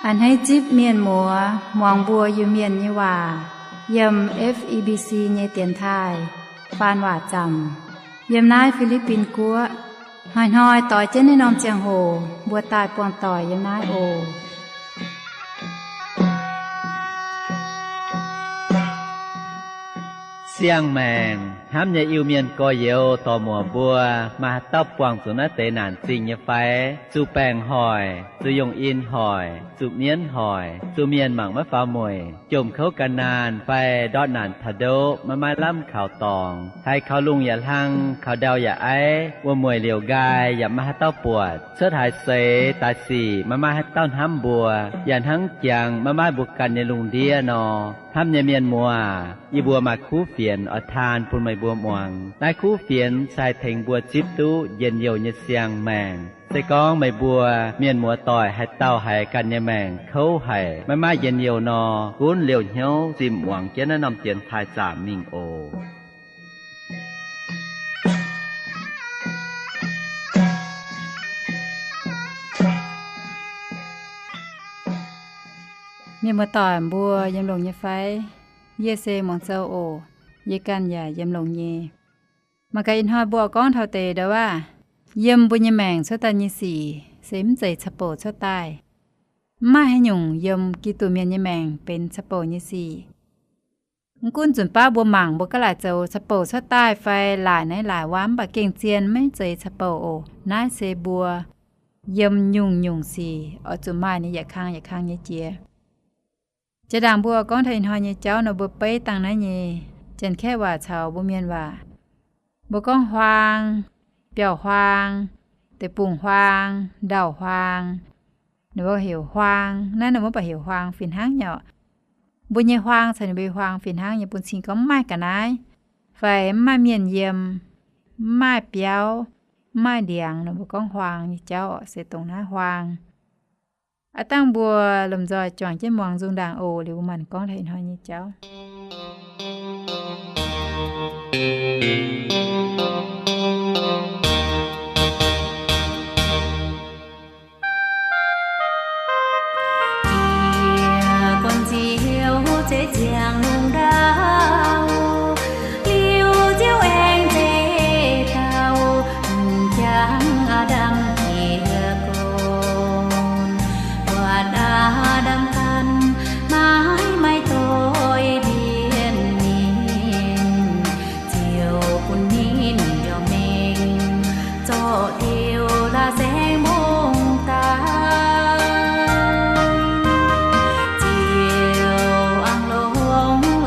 A'hneiv zipv mienh muoz muangx mbuo Iu-Mienh nyei waac yiem F E B C nyei dienx taaih faan waac zaamc yiem naaiv Fi^li^bin Guoqv. Hnoi-hnoi doix jienv naaiv norm ziangh hoc mbuo daaih buangh doic yiem naaiv oc. Siang-maengc hnamv nyei Iu-Mienh gorx-youz dorc-muoc mbuo, maaih haaix dauh buangh zuqc naaiv deix naanc zingh nyei fai? Zuqc baengc hoic, zuqc yongh in hoic, zuqc mienv hoic, zuqc mienh mangc maiv faaux mueic, jomc kouv gan naanh fai ndortv naanc taux ndoqv maiv maaih lamh kaux dorngx, haiz kaux lungh yaac hlang, kaux ndau yaac aiv, wuom-mueic liouc nqaai yaac maiv maaih haaix dauh buatc, cuotv haaix seix daaih sic maiv maaih haaix dauh hnamv mbuo, yaac hnangv jangx maiv maaih mbuo ganh nyei lungh ndiev nor. Hnamv nyei mienh muoz, yie mbuo maaih kuv fienx oix taan bun meih mbuo muangx. Naaiv kuv fienx se haih tengx mbuo zipv duqv njien-youh nyei siang-maengc. Se gorngv meih mbuo mienh muoz doic haaix dauh haiz ganh nyei maengc kouv haic, maiv maaih njien-youh nor, gunv liouh hnyouv zimh muangx jienv naaiv norm dienx taaih zaamc mingh oc. Mienh muoz doic mbuo yiem longx nyei fai? Yie se Muangz Zou oc. Yie ganh yaac yiem longx nyei. Mangc gaax ih hnoi mbuo gorngv taux deix ndau wuov, yiem mbuo nyei maengc cuotv daaih nyei sic se mv zeiz ca'bouc cuotv daaih. Mv maaih haaix nyungc yiem Giduc mienh nyei maengc benx ca'bouc nyei sic. Mv gunv nzunc baav mbuo mangc mbuo gaav laaic zoux ca'bouc cuotv daaih fai laaic naaiv laaic wuov, mv baac gengh zien maiv zeiz ca'bouc oc. Naaiv se mbuo yiem nyungc-nyungc sic oix zuqc maaih ninh yietc kang yietc kang nyei jiex. Jiex ndaangc mbuo gorngv taux ih hnoi nyei jauv nor, mbuo beiv dangh naaiv nyei Janx-Kaeqv waac caux mbuo Mienh waac. Mbuo gorngv huaang, biauv-huaang, deic-bung-huaang, ndau-huaang. Ninh mbuo heuc huaang, naaiv ninh mbuo baac heuc huaang fih hnangv nyei oc. Mbuo nyei huaang caux ninh mbuo huaang fih hnangv nyei, bun cing gorngv mv maaih ga'naaiv, fai mv maaih mienh yiem, mv maaih biauv, mv maaih ndiangx, ninh mbuo gorngv huaang nyei jauv oc, se dongh naaiv huaang. Aav dangh mbuo lomh nzoih juangc jienv muangx nzung ndaangc oc, liuz mbuo maanc gorngv taux ih hnoi nyei jauv. Jiex guanh nziouv zeiv ziangh lungh ndau, liuz nziouv aengx zeiv dauh, m'jangc aav ndamv jiex gorn. Buatc aav ndamv ganh maiv maaih doix mbienv ninh, ziouc bun ninh mbiauh mengh zorqv liuz la'saeng mbong daaih. Ziouc angc longx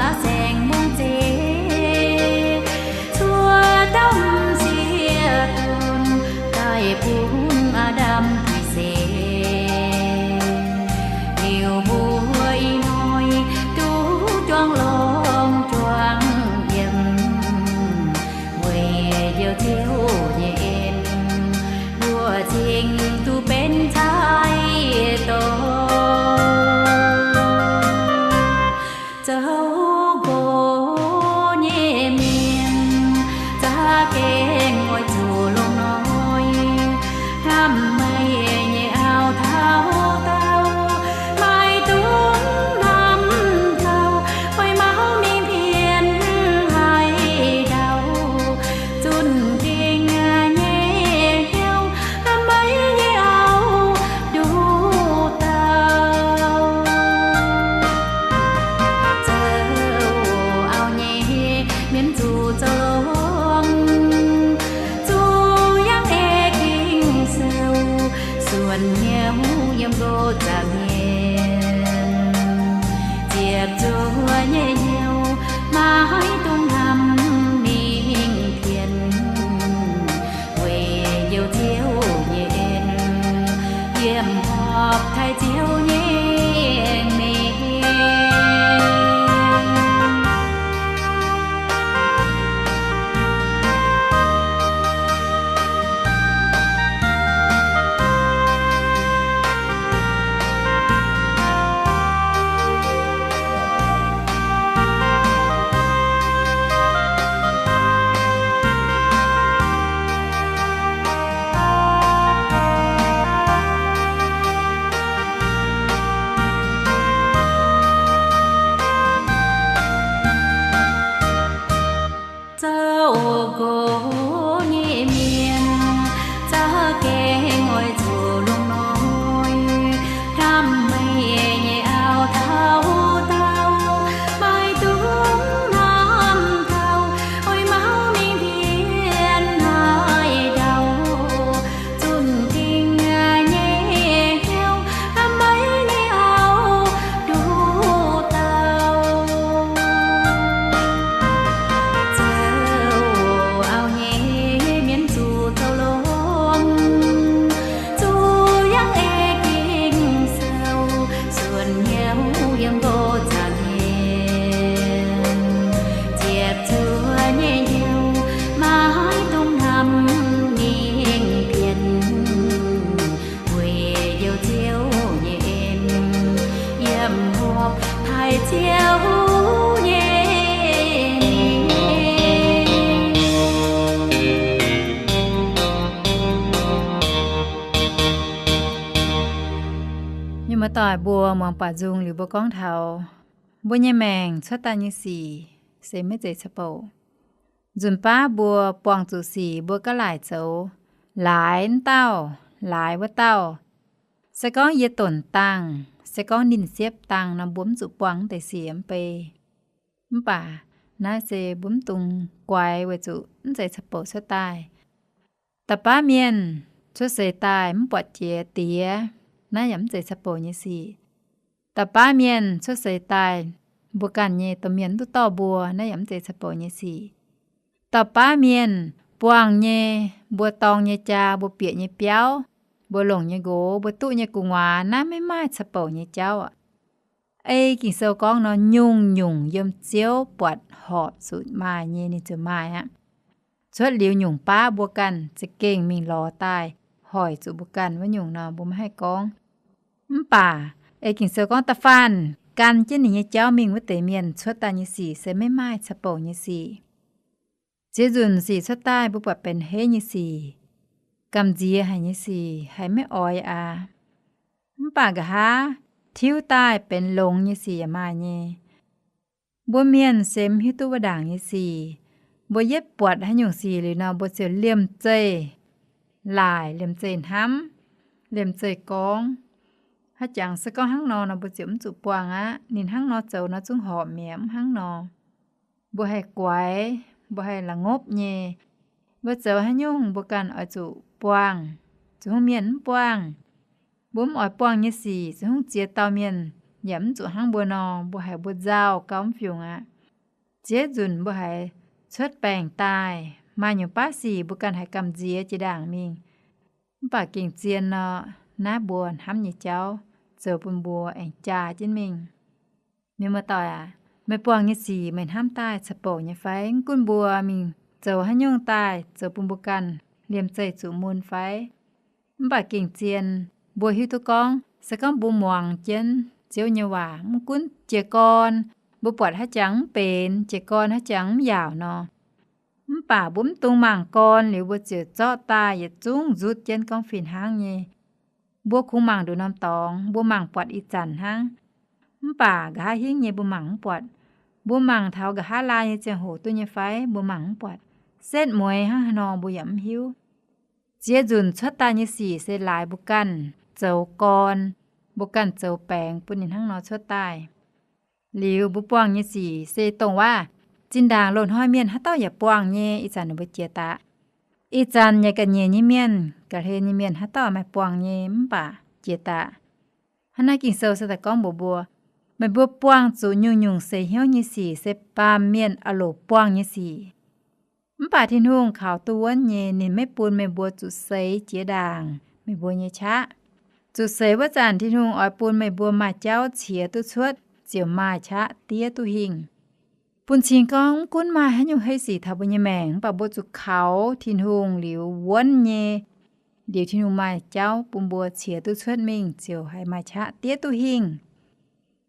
Ziouv nyei. Mienh muoz-doic mbuo muangx baac nzung liuz mbuo gorngv taux mbuo nyei maengc cuotv daaih nyei sic se maiv zeiz caqv-bouc. Nzunc baav mbuo buangh zuqc sic mbuo gaav laaic zoux, laaix wuov dauh, laaix wuov dauh. Se gorngv yie donc dangh, se gorngv ninh siepv dangh nor mbuo mv zuqc buangh wuov deix sic mv bei. Mv baac naaiv se mbuo mv dungx guaix weic zuqc mv zeiz caqv-bouc cuotv daaih. Da'baav mienh cuotv seix daaih mv buatc jiex diex, naaiv yaac mv zeiz caqv-bouc nyei sic. Da'baav mienh cuotv seix daaih mbuo ganh nyei domh mienh mv duqv dorh mbuo, naaiv yaac mv zeiz caqv-bouc nyei sic. Da'baav mienh buangh nyei, mbuo dorng nyei jaa, mbuo bieqc nyei biauv, mbuo longc nyei nqox, mbuo duqv nyei gu'nguaaz, naaiv maiv maaih caqv-bouc nyei jauv aqv. Ei Ging-Sou gorngv nor, nyungc-nyungc yiem Ziouv buatc horpc zuqc maaih nyei ninh ziouc maaih aqv. Cuotv liuz nyungc baav mbuo ganh za'gengh mingh lorz daaih hoic zuqc mbuo ganh wuov nyungc nor mbuo maiv haih gorngv. Mv baac ei Ging-Sou gorngv da'faanh gan jienv ninh nyei jauv mingh wuov deix mienh cuotv daaih nyei sic se maiv maaih caqv-bouc nyei sic. Ziex nzunc sic cuotv daaih mbuo buatc benx heiv nyei sic, gamh nziex haic nyei sic, haiz maiv oix aqv. Mv baac nqa'haav tiuv daaih benx longx nyei sic yaac maaih nyei. Mbuo mienh se mv hiuv duqv wuov ndaangc nyei sic. Mbuo yietv buatc haaix nyungc sic liuz nor, mbuo ziouc liemh zeih laaic, liemh zeih hnamv, liemh zeih gorngv, haaix jangx se gorngv hnangv nor nor mbuo ziouc mv zuqc buangh aqv. Ninh hnangv nor zoux nor zungv horpc mi'aqv, mv hnangv nor. Mbuo haih guaix, mbuo haih la'ngopv nyei. Mbuo zoux haaix nyungc mbuo ganh oix zuqc buangh, zoux hungh mienh mv buangh. Mbuo mv oix buangh nyei sic zoux hungh ziex dauh mienh yaac mv zuqc hnangv mbuo nor, mbuo haiz mbuo nzauh gauh mv fiungc aqv. Ziex nzunc mbuo haiz cuotv baengc daaih, maaih nyungc baav sic mbuo ganh haiz gamh nziex jiex ndaangc mingh. Mv baac gengh zien nor, naaiv mbuo hnamv nyei jauv zoux bun mbuo aengx jaa jienv mingh. Mienh muoz-doic aac, meih buangh nyei sic meih hnamv daaih caqv-bouc nyei fai? Mv gunv mbuo mingh zoux haaix nyungc daaih zoux bun mbuo ganh liemh zeih zuqc mun fai? Mv baac gengh zien, mbuo hiuv duqv gorngv se gorngv mbuo muangx jienv Ziouv nyei waac, mv gunv jiez gorn mbuo buatc haaix jangx mv benx, jiez gorn haaix jangx mv yaauc nor, mv baac mbuo mv dungx mangc gorn liuz mbuo ziouc zorqv daaih yietc zungv nzutv jienv gorngv fih hnangv nyei. Mbuo kungx mangc nduqc norm dorngx, mbuo mangc buatc ih zanc hnangv. Mv baac nqa'haav hingv nyei mbuo mangc mv buatc. Mbuo mangc taux nqa'haav laai nyei ziangh hoc duqv nyei fai? Mbuo mangc mv buatc. Setv mueiz hnangv haaix nor mbuo yaac mv hiuv. Ziex nzunc cuotv daaih nyei sic se laaix mbuo ganh zoux gorn, mbuo ganh zoux baengx bun ninh hnangv nor cuotv daaih. Liuz mbuo buangh nyei sic se dongh waac zinh ndaangc loz-hnoi mienh haaix dauh yaac buangh nyei, ih zanc ninh mbuo jiex daaih. Ih zanc yaac ga'nyiec nyei mienh, ga'hlen nyei mienh haaix dauh maaih buangh nyei mv baac jiex daaih. Hnangv naaiv Ging-Sou se daaih gorngv mbuox mbuo, meih mbuo buangh zuqc nyungc-nyungc seix hnyouv nyei sic se baamh mienh aah loc buangh nyei sic. Mv baac Tin-Hungh kaux duqv wuonv nyei, ninh maiv bun meih mbuo zuqc seix jiex ndaangc meih mbuo nyei qaqv. Zuqc seix wuov zanc Tin-Hungh oix bun meih mbuo maaih jauv qiex duqv cuotv ziouc maaih qaqv diev duqv hingh. Bun cing gorngv mv gunv maaih haaix nyungc heiv sic taux mbuo nyei maengc, mv baac mbuo zuqc kaux Tin-Hungh liuz wuonv nyei, liuz Tin-Hungh maaih jauv bun mbuo qiex duqv cuotv mingh ziouc haiz maaih qaqv diev duqv hingh.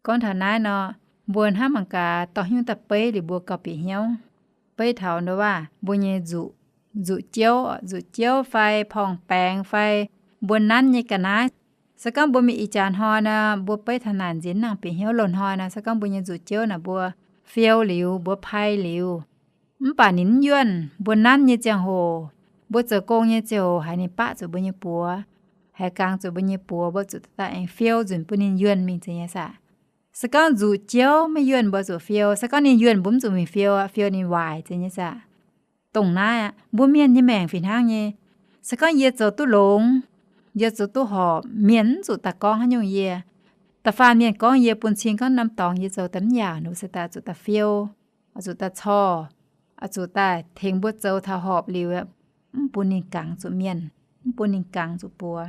Gorngv taux naaiv nor, mbuo hnamv mangc gaax, dorh haaix nyungc daaih beiv liuz mbuo gauh bieqc hnyouv. Beiv taux ndau waac mbuo nyei nzuqc, nzuqc jiouv, nzuqc jiouv fai porng-baengx fai mbuo nanv nyei ga'naaiv. Se gorngv mbuo mingh ih jaax hnoi nor, mbuo beiv taux naaic nziex nangc bieqc hnyouv. Loz-hnoi nor, se gorngv mbuo nyei nzuqc jiouv naaic mbuo fiou liuz, mbuo pai liuz, mv baac ninh mv yuonh. Mbuo nanv nyei ziangh hoc, mbuo zoux gong nyei ziangh hoc haiz ninh baqv zuqc mbuo nyei buoz, haiz gangx zuqc mbuo nyei buoz, mbuo zuqc daaih aengx fiou nzunc bun ninh yuonh mingh, zeiz nyei saah? Se gorngv nzuqc jiouv maiv yuonh mbuo zuqc fiou. Se gorngv ninh yuonh mbuo mv zuqc mingh fiou, fiou ninh waaic, zeiz nyei saah? Dongh naaiv aqv, mbuo mienh nyei maengc fih hnangv nyei. Se gorngv yie zoux duqv longx, yie zoux duqv horpc, mienh mv zuqc daaih gorngv haaix nyungc yie. Da'faanh mienh gorngv yie bun cing gorngv norm dorngx yie zoux daaih mv yaauc, ninh mbuo se daaih zuqc daaih fiou, zuqc daaih corc, zuqc daaih tengx mbuo zoux taux horpc liuz, mv bun ninh gangx zuqc mienh, mv bun ninh gangx zuqc buoz.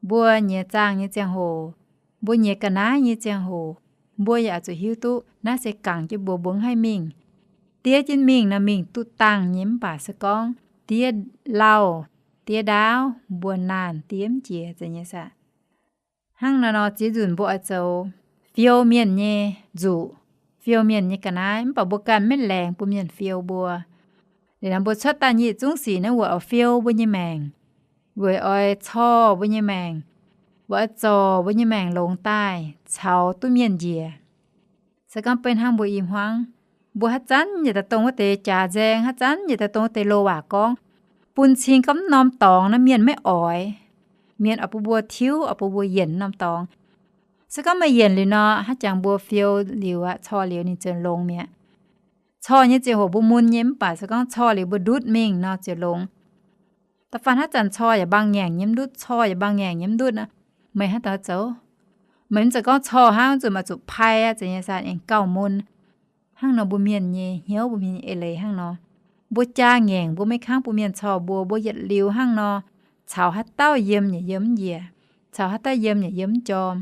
Mbuo nyiex zaangh nyei ziangh hoc, mbuo nyiex ga'naaiv nyei ziangh hoc, mbuo yaac zuqc hiuv duqv naaiv se gangx jienv mbuo, mbuo mv haih mingh. Diev jienv mingh nor mingh duqv dangh nyei, mv baac se gorngv diev lauh, diev ndaauv, mbuo naanh diev mv jiex, zeiz nyei saah? Hnangv naaiv nor, ziex nzunc mbuo oix zoux fiou mienh nyei nzuqc, fiou mienh nyei ga'naaiv, mv baac mbuo ganh maiv laengz bun mienh fiou mbuo. Liuz nor mbuo cuotv daaih nyei yietc zungv sic naaiv weic oix fiou mbuo nyei maengc, weic oix corc mbuo nyei maengc, weic oix zorc mbuo nyei maengc longx daaih caux duqv mienh njiec. Se gorngv beiv hnangv mbuo i hmuangv, mbuo haaix zanc njiec daaih dongh wuov deix jaax nzaeng, haaix zanc njiec daaih dongh wuov deix loz waac gorngv, bun cing gorngv norm dorngx naaiv mienh maiv oix. Mienh oix bun mbuo tiuv, oix bun mbuo yienc norm dorngx. Se gorngv meih yienc liuz nor, haaix jangx mbuo fiou liuz aqv, corc liuz ninh ziouc longx mi'aqv. Corc nyei ziangh hoc mbuo mun nyei, mv baac se gorngv corc liuz mbuo ndutv mingh nor ziouc longx. Da'faanh haaix zanc corc yaac mbaang ngaengc nyei mv ndutv, corc yaac mbaang ngaengc nyei mv ndutv aqv, meih haaix dauh zoux? Meih mv zeiz gorngv corc hnangv zuqc maaih zuqc pai aqv, zeiz nyei saah, aengx gauh mun. Hnangv nor mbuo mienh nyei hnyouv, mbuo mienh nyei eix leiz hnangv nor. Mbuo jaa ngaengc, mbuo maiv kangv bun mienh corc mbuo, mbuo yietc liuz hnangv nor, caux haaix dauh yiem yaac yiem mv njiec, caux haaix dauh yiem yaac yiem mv jorm.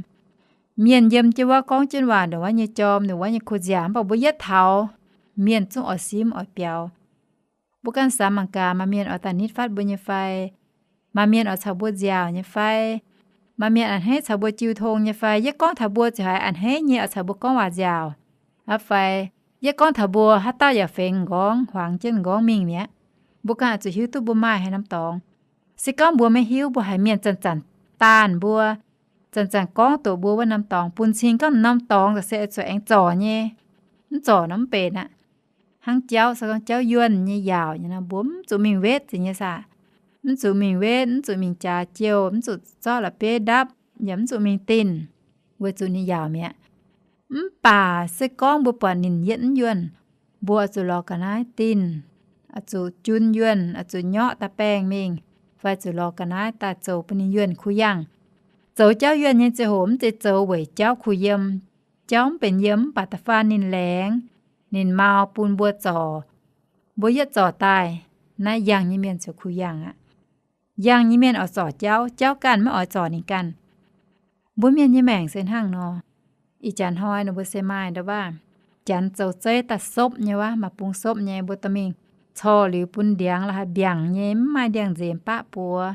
Mienh yiem jienv wuov gorngv jienv waac ndongc wuov nyei jorm, ndongc wuov nyei kuh nziaauc, mv baac mbuo yietv taux, mienh zungv oix simv oix biaux. Mbuo ganh samx mangc gaax, maaih mienh oix daaih nitv fatv mbuo nyei fai? Maaih mienh oix caux mbuo nziaauc nyei fai? Maaih mienh a'hneiv caux mbuo jiu tong nyei fai? Yie gorngv taux mbuo ziouc haiz a'hneiv nyei oix caux mbuo gorngv waac nziaauc aqv fai? Yie gorngv taux mbuo haaix dauh yaac fengx m'nqorngv, huangx jienv m'nqorngv mingh mi'aqv. Mbuo ganh oix zuqc hiuv duqv mbuo maaih haaix norm dorngx. Se gorngv mbuo maiv hiuv, mbuo haiz mienh zanc-zanc daanh mbuo, zanc-zanc gorngv doqc mbuo wuov norm dorngx, bun cing gorngv norm dorngx se zuqc aengx zorc nyei. Mv zorc nor mv benx aqv. Hnangv jauv, se gorngv jauv yuonh nyei yaauc nyei nor, mbuo mv zuqc mingh wetv, zeiz nyei saah? Mv zuqc mingh wetv, mv zuqc mingh jaax jouh, mv zuqc zorqv la'bieiv ndapv, yaac mv zuqc mingh dinh, weic zuqc ninh yaauc mi'aqv. Mv baac se gorngv mbuo buatc ninh yietv mv yuonh, mbuo oix zuqc lorz ga'naaiv dinh, oix zuqc jun yuonh, oix zuqc nyorqv daaih baengh mingh, fai zuqc lorz ga'naaiv daaih zoux bun ninh yuonh kuh yangh. Zoux jauv yuonh nyei ziangh hoc mv zeiz zoux weic jauv kuh yiem. Jauv mv benx yiem, mv baac da'faanh ninh laengz, ninh mau bun mbuo zorc. Mbuo yietv zorc daaih, naaiv yangh nyei mienh ziouc kuh yangh aqv. Yangh nyei mienh oix zorc jauv, jauv ganh maiv oix zorc ninh ganh. Mbuo mienh nyei maengc se hnangv nor. Ih jaax hnoi ninh mbuo se maaih ndau wuov, janx zoux zeiv daaih sopv nyei wuov, maaih bung sopv nyei, mbuo dorh mingh corc liuz bun ndiangx la'haaix mbiaangc nyei, mv maaih ndiangx-nzemx baqv buoz.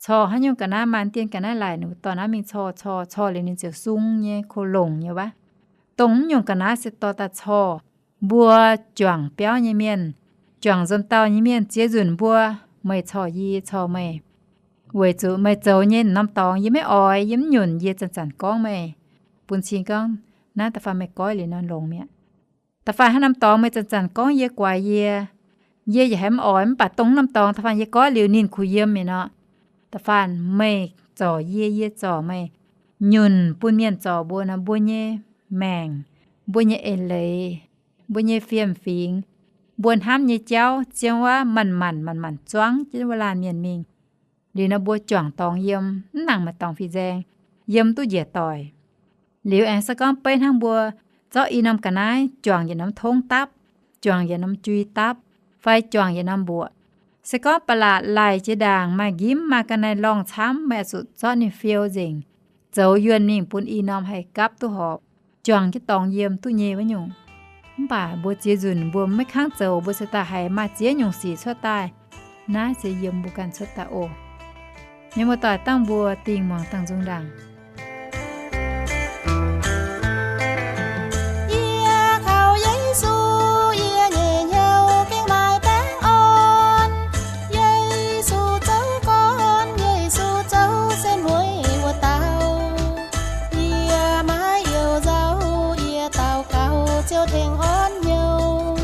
Corc haaix nyungc ga'naaiv, maaih dien ga'naaiv laic, ninh mbuo dorh naaiv mingh corc, corc, corc liuz ninh ziouc sung nyei, ko longc nyei wuov. Dongh mv nyungc ga'naaiv se dorh daaih corc. Mbuo juangc biauv nyei mienh, juangc nzomc dauh nyei mienh ziex nzunc mbuo, meih corc yie, yie corc meih, weic zuqc meih zoux nyei norm dorngx yie maiv oix, yie mv nyunc, yie zanc-zanc gorngv meih, bun cing gorngv naaiv da'faanh meih goiv liuz nor longx mi'aqv. Da'faanh haaix norm dorngx meih zanc-zanc gorngv yie, guaix yie, yie yaac haiz mv oix, mv baac dongh norm dorngx da'faanh yie goiv liuz ninh kuh yiem mi'aqv nor, da'faanh meih zorc yie, yie zorc meih, nyunc bun mienh zorc mbuo nor, mbuo nyei maengc, mbuo nyei eix leiz, mbuo nyei fiem-fingx, mbuo hnamv nyei jauv, ziouc wuov manc-manc manc-manc zuangv jienv wuov laanh mienh mingh. Liuz nor mbuo juangc dorngx yiem, mv nangc maaih dorngx fih nzaeng, yiem duqv njiec doic. Liuz aengx se gorngv beiv hnangv mbuo zorqv i norm ga'naaiv juangc yietc norm tongv dapv, juangc yietc norm jui dapv, fai juangc yietc norm mbuoqc, se gorngv ba'laqc laic jiex ndaangc maaih nqimv maaih ga'naaiv lorngh camv, meih oix zuqc zorqv ninh fiou nzengc, zoux yuonh mingh bun i norm haih gapv duqv horpc, juangc jienv dorngx yiem duqv nyei wuov nyungc. Mv baac mbuo ziex nzunc mbuo maiv kangv zoux, mbuo se daaih haiz maaih ziex nyungc sic cuotv daaih. Naaiv se yiem mbuo ganh cuotv daaih oc. Mienh muoz-doic, dangh mbuo dingh muangx dangh nzung ndaangc. Yie kaux Yesu, yie nyei hnyouv gengh maaih baengh orn. Yesu zoux gorn, Yesu zoux sen mueiz wuov dauh. Yie maiv youh nzauh, yie daux gaux Ziouv tengx orn hnyouv.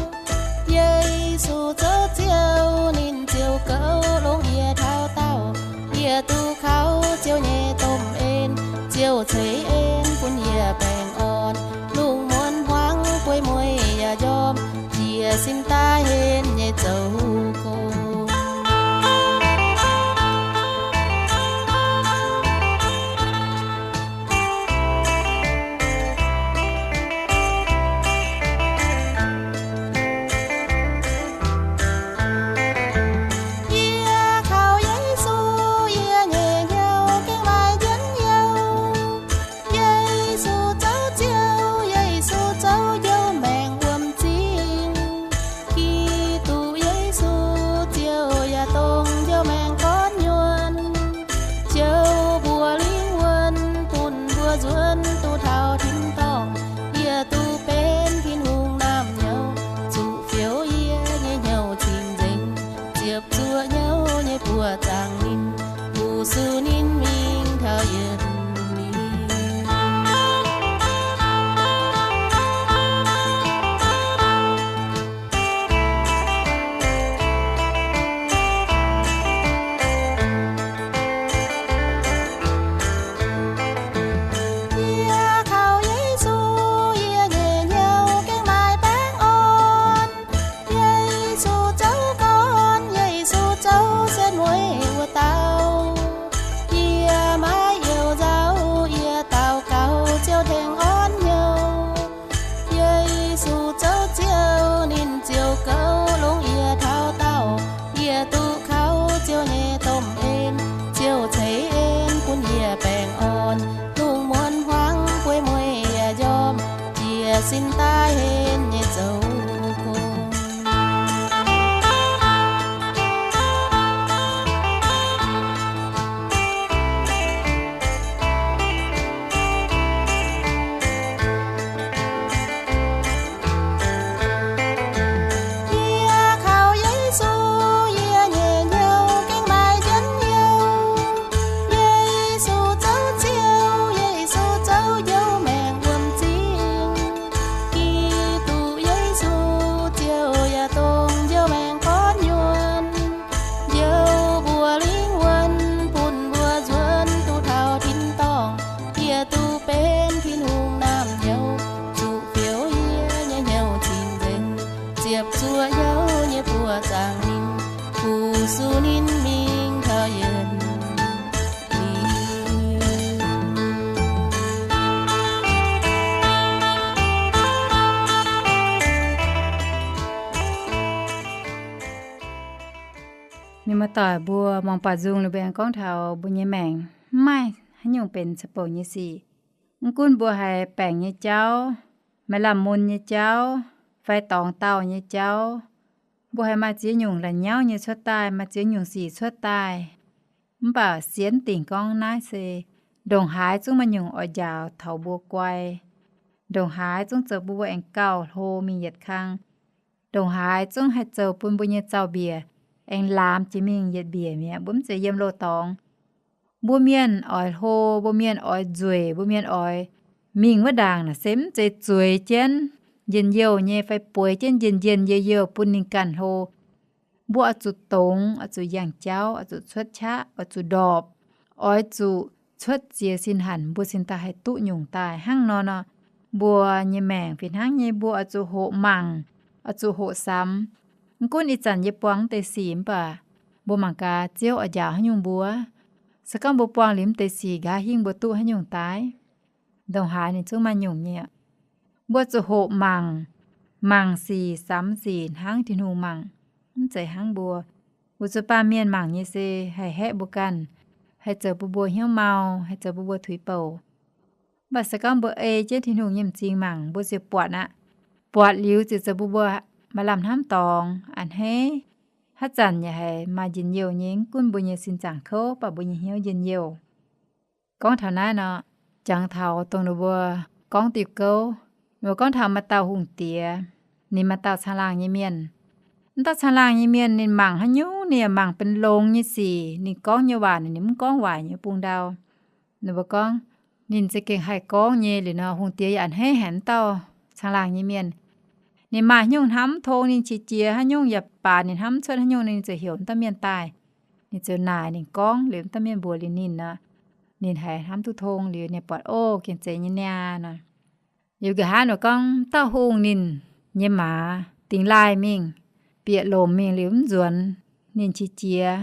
Yesu zoux Ziouv, ninh ziouc goux longx yie taux daauh. Yie duqv kaux Ziouv nyei domh en, Ziouv ceix en bun yie baengh orn. Lungh muonz hmuangx bueix mueiz yaac njormh, jiez sin daaih henv nyei zoux gong. Yie kaux Yesu, yie nyei hnyouv gengh maaih njien-youh. Yesu zoux Ziouv, Yesu zoux Njoux Maengc wuom-zingh. Giduc Yesu Yesu zoux Ziouv, ninh ziouc gouv longx yie taux daauh. Yie duqv kaux Ziouv nyei domh en, Ziouv ceix en bun yie baengh orn. Lungh muonz hmuangx bueix mueiz yaac njormh, jiez sin daaih henv nyei zoux gong. Yie kaux Yesu, yie nyei hnyouv gengh maaih njien-youh. Yesu zoux Ziouv, Yesu zoux njoux maengc wuom-zingh. Giduc Yesu, Ziouv yaac dongh njoux maengc gorn nyuonh. Njoux mbuo lingh wuonh, bun mbuo nzuonx duqv taux tin-dorngh. Yie duqv benx Tin-Hungh naamh nyouz, zuqc fioux yie nyei hnyouv cing-nzengc, ziepc zuoqv hnyouv nyei buoz zaangc ninh, fu-sux ninh mingh taux yietc liuz. Mienh muoz-doic mbuo, muangx baaux nzung liuz mbuo aengx gorngv taux mbuo nyei maengc mv maaih haaix nyungc benx ceix bouc nyei sic. Mv gunv mbuo haiz baengc nyei jauv, maaih lamh mun nyei jauv, fai dorngx dauh nyei jauv, mbuo haiz maaih ziex nyungc la'nyauv nyei cuotv daaih, maaih ziex nyungc sic cuotv daaih. Mv baac sienx dingc gorngv naaiv se ndongc haaix zungv maaih nyungc oix njaaux taux mbuo guai. Ndongc haaix zungv zoux bun mbuo aengx gauh hlo mingh yietc kang. Ndongc haaix zungv haih zoux bun mbuo nyei zaux-mbiec aengx laamz jiex mingh yietc mbiec mi'aqv. Mbuo mv zeiz yiem loz-dorngx. Mbuo mienh oix hlo, mbuo mienh oix nzueic, mbuo mienh oix mingh wuov ndaangc naaic se mv zeiz zueiz jienv njien-youh nyei fai bueix jienv njien-njien youh-youh bun ninh ganh hlo. Mbuo oix zuqc dongz, oix zuqc yangh jauv, oix zuqc cuotv qaqv, oix zuqc ndorpc, oix zuqc cuotv ziex sin hanc, mbuo cingx daaih haih duqv nyungc daaih. Hnangv nor nor, mbuo nyei maengc fih hnangv nyei, mbuo oix zuqc hoqc mangc, oix zuqc hoqc samx. Mv gunv ih zanc yie buangh mv deix sic mv baac mbuo mangc gaax Ziouv oix njaaux haaix nyungc mbuo. Se gorngv mbuo buangh liuz mv deix sic nqa'haav hingv mbuo duqv haaix nyungc daaih, ndongc haaix ninh zungv maaih nyungc nyei. Mbuo zuqc hoqc mangc, mangc sic samx sic hnangv Tin-Hungh mangc, mv zeiz hnangv mbuo. Weic zuqc baamh mienh mangc nyei se haih haeqv mbuo ganh, haih zoux bun mbuo hnyouv mau, haih zoux bun mbuo tuix bouc. Mv baac se gorngv mbuo ei jienv Tin-Hungh nyei m'zing mangc, mbuo ziouc buatc aqv. Buatc liuz ziouc zoux bun mbuo maaih lamh hnamv dorngx a'hneiv. Haaix zanc yaac haiz maaih njien-youh nyei, mv gunv mbuo nyei sin zaangc kouv, mv baac mbuo nyei hnyouv njien-youh. Gorngv taux naaiv nor, jangx taux dongh ninh mbuo gorngv diuh gouv, ninh mbuo gorngv taux maaih dauh hungh diex, ninh maaih dauh caangh laangh nyei mienh. Mv dauh caangh laangh nyei mienh ninh mangc haaix nyungc ninh yaac mangc benx longx nyei sic, ninh gorngv nyei waac ninh mv gorngv waaic nyei bung ndau. Ninh mbuo gorngv, ninh za'gengh haih gorngv nyei. Liuz nor hungh diex yaac a'hneiv haic mv dauh caangh laangh nyei mienh. Ninh maaih haaix nyungc hnamv tong ninh qiex jiez, haaix nyungc yaac baac ninh hnamv cuotv haaix nyungc, ninh ziouc heuc mv dauh mienh daaih. Ninh ziouc naaic ninh gorngv liuz mv dauh mienh mbuox liuz ninh nor, ninh haiz hnamv duqv tong liuz ninh buatc, o, gengh zeiz nyei niaa nor. Liuz nqa'haav ninh gorngv dauh hungh ninh nyei maaz dingx laaih mingh, bieqc lomc mingh liuz mv nzuonx, ninh qiex jiez,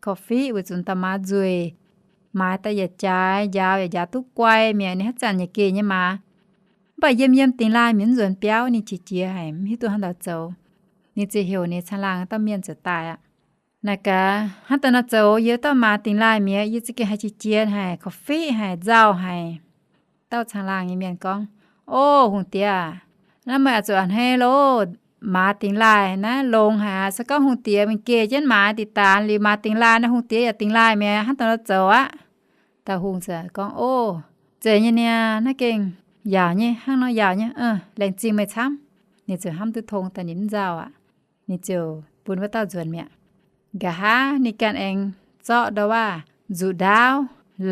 korv-fiqv weic zuqc dauh maaz nzueic, maaiz daaih yaac jaaix, njaaux yaac njaaux duqv guai mi'aqv, ninh haaix zanc yaac geh nyei maaz. Mv baac yiem yiem dingx laaih mingh mv nzuonx biauv, ninh qiex jiez haic, mv hiuv duqv haaix dauh zoux. Ninh ziouc heuc ninh caangh laangh dauh mienh ziouc daaih aqv. Naaic gaax, hnangv daaih nor zoux, yie dauh maaz dingx laaih mi'aqv, yie za'gengh haiz qiex jiez haic, korv-fiqv haic, nzauh haic. Dauh caangh laangh nyei mienh gorngv, o, hungh diex aac, naaiv meih oix zuqc a'hneiv loh. Maaz dingx laaih naaiv longx haic aqv. Se gorngv hungh diex mingh geh jienv maaz diqc daanx liuz, maaz dingx laaih naaiv, hungh diex yaac dingx laaih mi'aqv, hnangv daaih nor zoux aqv. Dauh hungh ziouc gorngv, o, zeiz nyei niaa, naaiv gengh yaauc nyei, hnangv nor yaauc nyei, laengz zingh meih camv. Ninh ziouc hnamv duqv tong daaih ninh mv nzauh aqv. Ninh ziouc bun wuov dauh nzuonx mi'aqv. Nqa'haav ninh ganh aengx zorqv ndau waav nzuqc ndaauv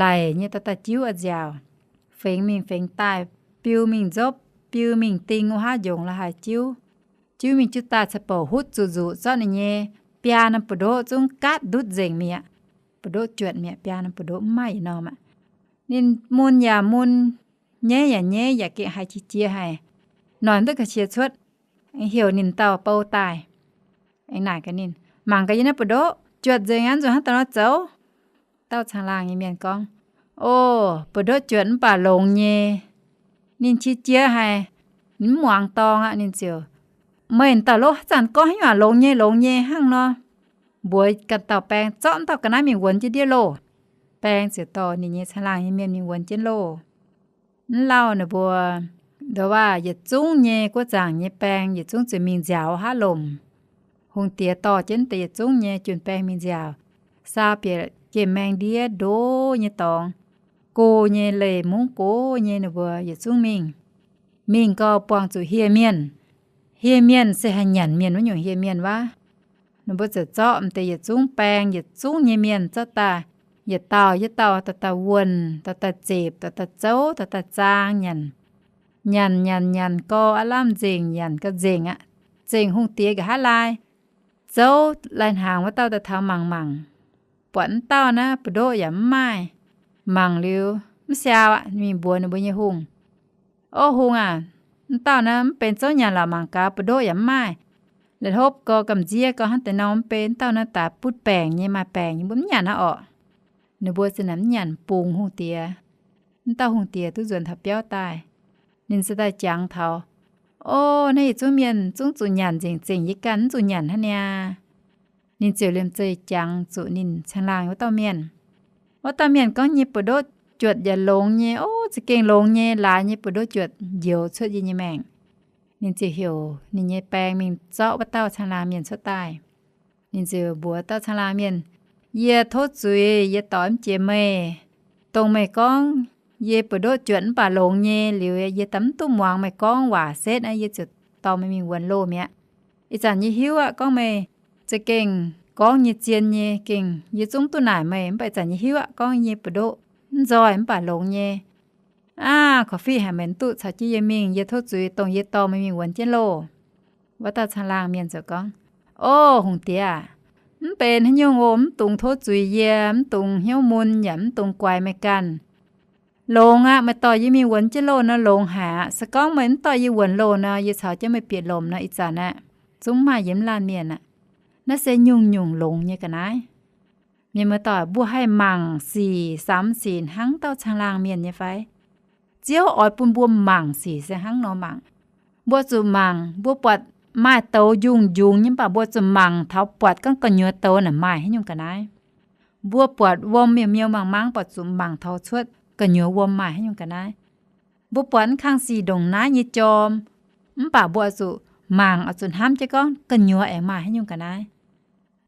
laic nyei dauh daaih jiuv a'nziaauc, fengx mingh fengx daaih, biu mingh nzopv, biu mingh ding, wuov haav njongc la'haaix jiuv. Jiuv mingh jiuv daaih ceix bouc hutv zuqc nzuqc zorqv ninh nyei biaa norm buoz-ndoqv zungv gaatv ndutv nzengc mi'aqv. Buoz-ndoqv juotc mi'aqv, biaa norm buoz-ndoqv mv maaih yietc norm aqv. Ninh mun yaac mun, nyeiv yaac nyeiv, yaac gengh haiz qiex jiez haic, noic mv duqv ga'qiex cuotv. Aengx heuc ninh dauh bou daaih, aengx naaic gaax ninh, mangc gaax yie naaiv buoz-ndoqv juotc nzengc aqv, nzunc hnangv daaih nor zoux. Dauh caangh laangh nyei mienh gorngv, o, buoz-ndoqv juotc mv baac longx nyei. Ninh qiex jiez haic. Ninh mv muangx dorng aqv. Ninh ziouc, meih dauh loh, haaix zanc gorngv haaix nyungc longx nyei, longx nyei hnangv nor, mbuox ganh dauh baeng zorqv dauh ga'naaiv mingh wuonx jienv ndiev loh. Baeng ziouc dorh ninh nyei caangh laangh nyei mienh mingh wuonx jienv loh. Mv lauh ninh mbuo, ndoh waac yietc zungv nyei guoqv zaangc nyei baeng yietc zungv ziouc mingh nziaaux haav lomc. Hungh diex dorh jienv deix yietc zungv nyei jun-baeng mingh nziaaux, saau bieqc gemh maeng ndiev ndo nyei dorngx, go nyei leih mungv go nyei ninh mbuo yietc zungv mingh. Mingh gau buangh zuqc hieh mienh. Hieh mienh se haih nyanc mienh wuov nyungc hieh mienh waac. Ninh mbuo ziouc zorqv m'deix yietc zungv baeng yietc zungv nyei mienh zorqv daaih, yietc dauh yietc dauh dauh daaih wuonh, dauh daaih zepc, dauh daaih zouv, dauh daaih zaang nyanc. Nyanc nyanc nyanc gau aqv, lamh nzengc nyanc gau nzengc aqv. Nzengc hungh diex nqa'haav laai, zouv lai-hnaangx wuov dauh daaih taux mangc mangc, buatc mv dauh naaiv buoz-ndoqv yaac mv maaih. Mangc liuz mv siau aqv, mingh mbuox ninh mbuo nyei hungh, O hungh aac, mv dauh naaiv mv benx zouv nyanc lorqc, mangc gaax buoz-ndoqv yaac mv maaih. La'hopv gau gamh nziev gau hnangv deix nor, mv benx mv dauh naaiv daaih butv baengc nyei, maaih baengc nyei, mbuo mv nyanc aqv orqc. Ninh mbuo zinh naaic mv nyanc, bungx hungh diex. Mv dauh hungh diex duqv nzuonx taux biauv daaih, ninh ziouc daaih jangx taux, O, naaiv yietc zungv mienh zungv zuqc nyanc nzengc, zengc yie ganh mv zuqc nyanc hnangv niaa. Ninh ziouc liemh zeih jangx zuqc ninh caangh laangh wuov dauh mienh. Wuov dauh mienh gorngv, Nyei buoz-ndoqv juotc yaac longx nyei, o, za'gengh longx nyei, laaix nyei buoz-ndoqv juotc njoux cuotv yie nyei maengc. Ninh ziouc heuc ninh nyei baeng mingh zorqv wuov dauh caangh laangh mienh cuotv daaih. Ninh ziouc mbuox dauh caangh laangh mienh, Yie tov zuiz, yie doix mv jiex meih. Dongh meih gorngv yie buoz-ndoqv juotc mv baac longx nyei liuz, yie daaih mv duqv muangx meih gorngv waac setv aqv, yie ziouc dorh meih mingh wuonx loh mi'aqv. Ih zanc yie hiuv aqv gorngv meih za'gengh gorngv nyei zien nyei, gengh yie zungv mv duqv naaic meih, mv baac ih zanc yie hiuv aqv gorngv nyei buoz-ndoqv mv nzoih mv baac longx nyei. Aav, korv-fiqv haic meih mv duqv caux jienv yie mingh, yie tov zuiz, dongh yie dorh meih mingh wuonx jienv loh. Wuov dauh caangh laangh mienh ziouc gorngv, O hungh diex aac, mv benx haaix nyungc oc. Mv dungx tov zuiz yie, mv dungx hnyouv mun yaac mv dungx guaix meih ganh. Longx aqv. Meih dorh yie mingh wuonx jienv loh nor longx haic aqv. Se gorngv meih mv dorh yie wuonx loh nor, yie caux jienv meih bieqc lomc nor, ih zanc aqv, zungv mv maaih yie mv laanh mienh aqv. Naaiv se nyungc-nyungc longx nyei ga'naaiv. Mienh muoz-doic, mbuo haih mangc sic, samx sic hnangv dauh caangh laangh mienh nyei fai? Ziouv oix bun mbuo mangc sic se hnangv nor mangc. Mbuo zuqc mangc, mbuo buatc maaih douz njungh-njungh nyei, mv baac mbuo zuqc mangc taux buatc gorngv gu'nyuoz douz naaic maaih haaix nyungc ga'naaiv. Mbuo buatc wuom miuc-miuh mangc mangc, mv baac zuqc mangc taux cuotv gu'nyuoz wuom maaih haaix nyungc ga'naaiv. Mbuo buatc mv kang sic ndongc naaiv nyei jorm, mv baac mbuo oix zuqc mangc, oix zuqc hnamv jienv gorngv gu'nyuoz aengx maaih haaix nyungc ga'naaiv.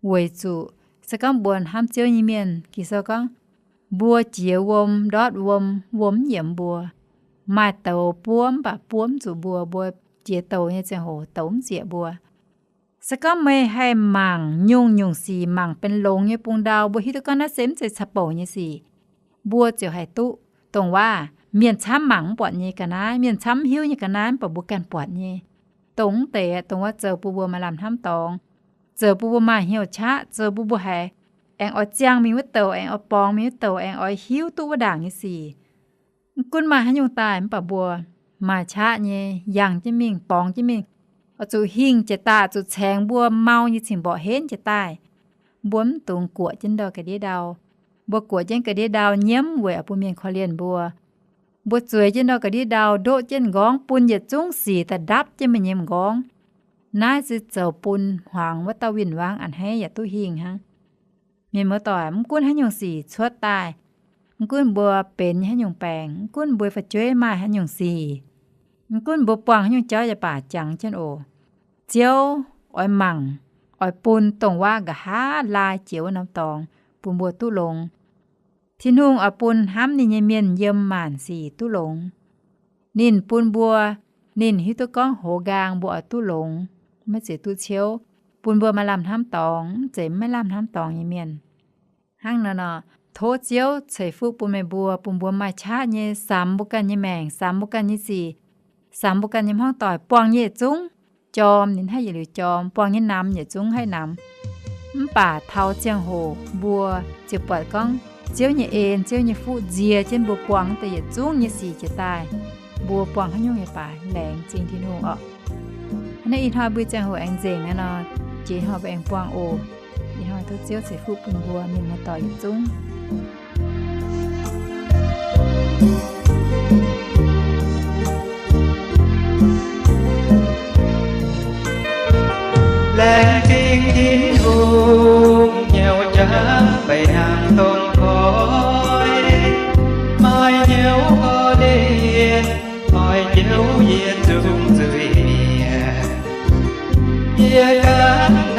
Weic zuqc se gorngv mbuo hnamv Ziouv nyei mienh, Ging-Sou gorngv, mbuo jiex wuom, ndortv wuom, wuom mv yiemx mbuo. Maaih douz buov mv baac buov mv zuqc mbuo, mbuo jiex douz nyei ziangh hoc douz mv zieqc mbuo. Se gorngv meih haih mangc nyungc-nyungc sic, mangc benx longx nyei bung ndau, mbuo hiuv duqv gorngv naaiv se mv zeiz caqv-bouc nyei sic, mbuo ziouc haih duqv dongh waac mienh camv mangc mv buatc nyei ga'naaiv, mienh camv mv hiuv nyei ga'naaiv, mv baac mbuo ganh buatc nyei. Dongh mv deix, dongh wuov zoux bun mbuo maaih lamh hnamv dorngx, zoux bun mbuo maaih hnyouv qaqv, zoux bun mbuo haiz aengx oix ziangh mingh wuov douz, aengx oix borngz mingh wuov douz, aengx oix hiuv duqv wuov ndaangc nyei sic. Mv gunv maaih haaix nyungc daaih, mv baac mbuo maaih qaqv nyei, yangh jienv mingh, borngz jienv mingh, oix zuqc hingh jiez daaih, zuqc caengx mbuo mau nyei cing-mborqc henv jiez daaih. Mbuo mv dungx guoqv jienv ndau ga'ndiev ndau. Mbuo guoqv jienv ga'ndiev ndau nyiemv weic bun mienh korv-lienh mbuo. Mbuo zueiz jienv ndau ga'ndiev ndau, ndoqv jienv m'nqorngv, bun yietc zungv sic daaih ndapv jienv mbuo nyei m'nqorngv. Naaiv se zoux bun hmuangx wuov dauh win-wangv a'hneiv yaac duqv hingh hnangv. Mienh muoz-doic, mv gunv haaix nyungc sic cuotv daaih, mv gunv mbuo benx haaix nyungc baengc, mv gunv mbuo fu'jueiv maaih haaix nyungc sic, mv gunv mbuo buangh haaix nyungc jauv yaac baac, jangx jienv oc. Ziouv oix mangc, oix bun dongh waac nqa'haav laai jiex wuov norm dorngx bun mbuo duqv longx. Tin-Hungh oix bun hnamv ninh nyei mienh yiem maanc sic duqv longx. Ninh bun mbuo, ninh hiuv duqv gorngv hoz nqaang mbuo oix duqv longx, maiv zeiz duqv ciouv, bun mbuo maaih lamh hnamv dorngx, mv zeiz maiv lamh hnamv dorngx nyei mienh. Hnangv naaiv nor, tov Ziouv ceix fuqv bun meih mbuo, bun mbuo maaih qaqv nyei samx mbuo ganh nyei maengc, samx mbuo ganh nyei sic, samx mbuo ganh nyei hmuangv doic, buangh nyei yietc zungv jorm ninh haih yietc liuz jorm, buangh nyei namx yietc zungv haih namx. Mv baac taux ziangh hoc mbuo ziouc buatc gorngv Ziouv nyei en, Ziouv nyei fuqv nzie jienv mbuo buangh deix yietc zungv nyei sic jiez daaih. Mbuo buangh haaix nyungc yaac baac laengz zingh Tin-Hungh orqc. Hnangv naaiv ih hnoi mbuo ziangh hoc aengx nzengc aqv nor, jiex ih hnoi mbuo aengx buangh oc. Ih hnoi tov Ziouv ceix fuqv bun mbuo mienh muoz-doic yietc zungv.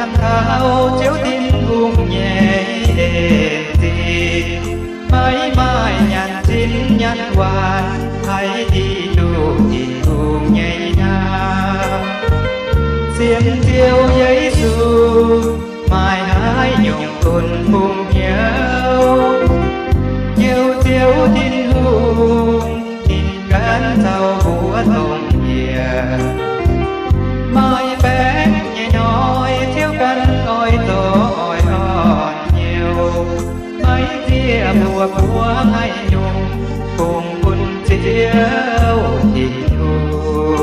Hnamv taux Ziouv Tin-Hungh nyei en zingh, maiv maaih nyanc zinh nyanc waanc, haiz diqc duqv Tin-Hungh nyei nyaah. Sienx Ziouv Yesu, maaih haaix nyungc dunh bung hnyouv, hnyouv Ziouv Tin-Hungh, ninh ganh caux mbuo dongh yie. Maaih baengc nyei hnoi Ziouv ganh oix zoux oix orn hnyouv, maiv zieqv mbuo buo haaix nyungc, kungx bun Ziouv Tin-Hungh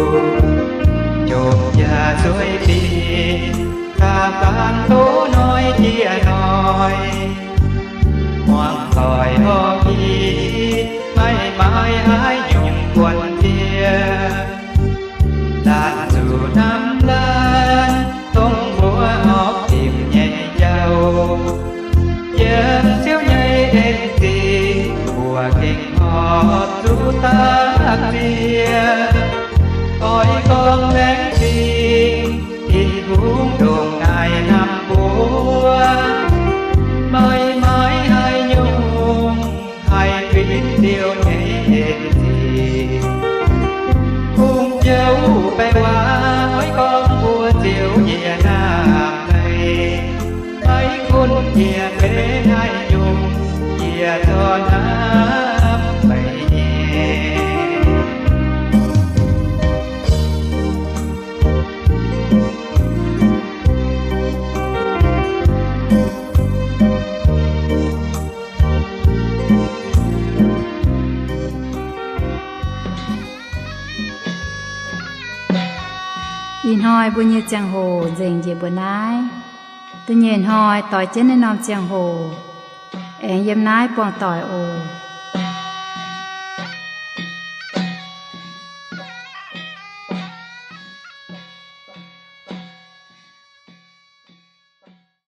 jomc yaac zueiz dingc, daaih faanh doz hnoi jiex hnoi, muangx doic horpc i, maiv maaih haaix nyungc buonc jiex. Laanh zuqc hnamv laanh, dongh mbuo horpc dimc nyei jauv. Yiem Ziouv nyei en zingh, mbuo gengh horpc zuqc dapv ziex. Oix gorngv laengz zingh, Tin-Hungh ndongc naaic hnamv mbuo, maiv maaih haaix nyungc haih fim Ziouv nyei en zingh. Kungx jouv baeqc waac oix gorngv mbuox Ziouv yie hnamv meih, maiv gunv yie benx haaix nyungc, yie corc hnamv meih nyei. Ih hnoi mbuo nyei ziangh hoc nzengc njiec mbuo naaiv. Da'nyeic hnoi doix jienv naaiv norm ziangh hoc aengx yiem naaiv buangh doic oc.